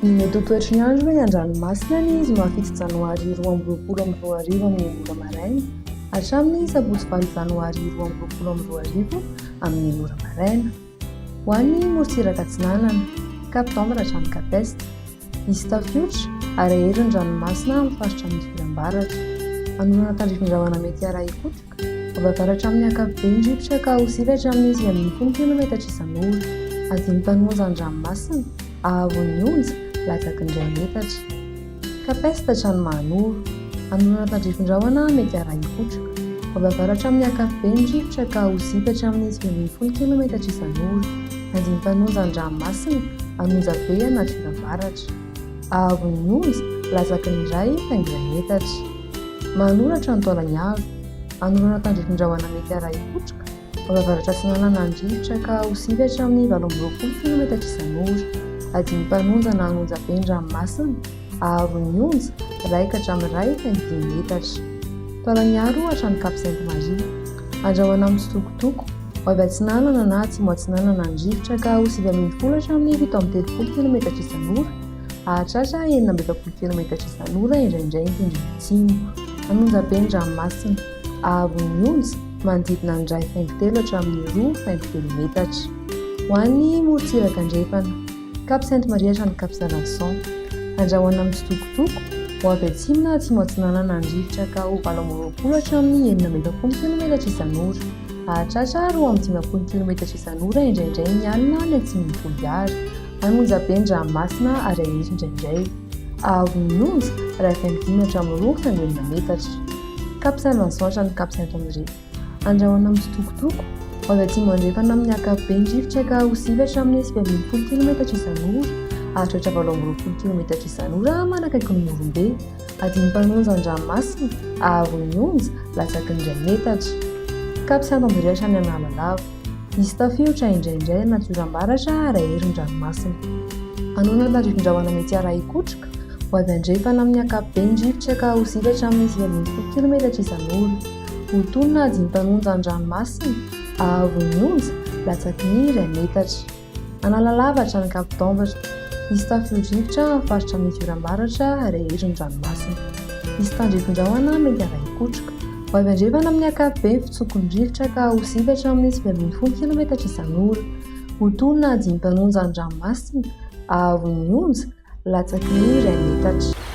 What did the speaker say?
Ny mety ho toetry ny andro eny an-dranomasina ny zoma 7 janoary 2022 amin'ny ora maraina hatramin'ny sabotsy 8 janoary 2022 amin'ny ora maraina. Ho an'ny morontsiraka atsinanana, Cap d'Ambre hatramin'ny Cap Est. Hisy tafiotra ary hahery ny ranomasina amin'ny faritra misy oram-baratra. Hanorana tandrifin-drahona mety harahi-kotroka, avy avaratra amin'ny ankapobeny rivotra ka ho sivy hatramin'ny 19 kilometatra isan'ora. Adin'ny-mpanonja ny ranomasina, hahavon'ny onja, latsaky ny iray metatra. Cap Est hatrany Mahanoro. Hanorana tandrifin-drahona mety harahi-kotroka, avy avaratra amin'ny ankapobeny rivotra ka ho sivy hatramin'ny 19 kilometatra isan'ora. Andiam-panonja an-dranomasina, an'onjabe anaty oram-baratra. Haavon'ny onja, latsaky ny iray faingo iray metatra. Manoratra ny taolany avo. Hanorana tandrifin-drahona mety harahi-kotroka, avy avaratra atsinanana ny rivotra ka ho sivy hatramin'ny 28 kilometatra isan'ora. Adim-panonja na an'onjabe ny ranomasina, haavon'ny onja, iray ka hatramin'ny iray faingo dimy metatra. Taolagnaro hatrany Cap Sainte Marie. Andrahoana mitsitokotoko, ho avy atsinanana na atsimo atsinanana ny rivotra ka ho 19 hatramin'ny 37 kilometatra isan'ora, hahatratra 46 kilometatra isan'ora indraindray ny tendrony atsimo. An'onjabe ny ranomasina, haavon'ny onja, manodidina ny 1,3 hatramin'ny 2,3 metatra. Ho an'ny morontsiraka andrefana. Cap Sainte Marie hatrany Cap Saint Vincent. Andrahoana mitsitokotoko, ho avy atsimo na atsimo atsinanana ny rivotra ka ho 28 hatramin'ny 46 kilometatra isan'ora. Hahatratra 52 kilometatra isan'ora indraindray ny alina any atsimon'i Toliara. An'onjabe ny ranomasina ary hahery indraindray. Haavon'ny onja, 1,5 hatramin'ny 2,6 metatra. Cap Saint Vincent hatrany Cap Saint André. Andrahoana mitsitokotoko, ho avy atsimo andrefana amin'ny ankapobeny rivotra ka ho sivy hatramin'ny 19 kilometatra isan'ora, hahatratra 28 kilometatra isan'ora manakaiky ny Morombe. Adim-panonja an-dranomasina, haavon'ny onja, latsaky ny iray metatra. Cap Saint André hatrany Analalava. Hisy tafiotra indraindray anaty oram-baratra ary hahery ny ranomasina. Hanoana tandrifin-drahona mety harahi-kotroka, ho avy andrefana amin'ny ankapobeny rivotra ka ho sivy hatramin'ny 19 kilometatra isan'ora. Ho tonona adim-panonja an-dranomasina, haavon'ny onja, latsaky ny iray metatra. Analalava hatrany Cap d'Ambre. Hisy tafio-drivotra amin'ny faritra misy oram-baratra ary hahery ny ranomasina. Hisy tandrifin-drahona mety harahi-kotroka. Ho avy andrefana amin'ny ankapobeny fitsoky ny rivotra ka ho sivy hatramin'ny 19 kilometatra isan'ora. Ho tonona adim-panonja an-dranomasina, haavon'ny onja, latsaky ny iray metatra.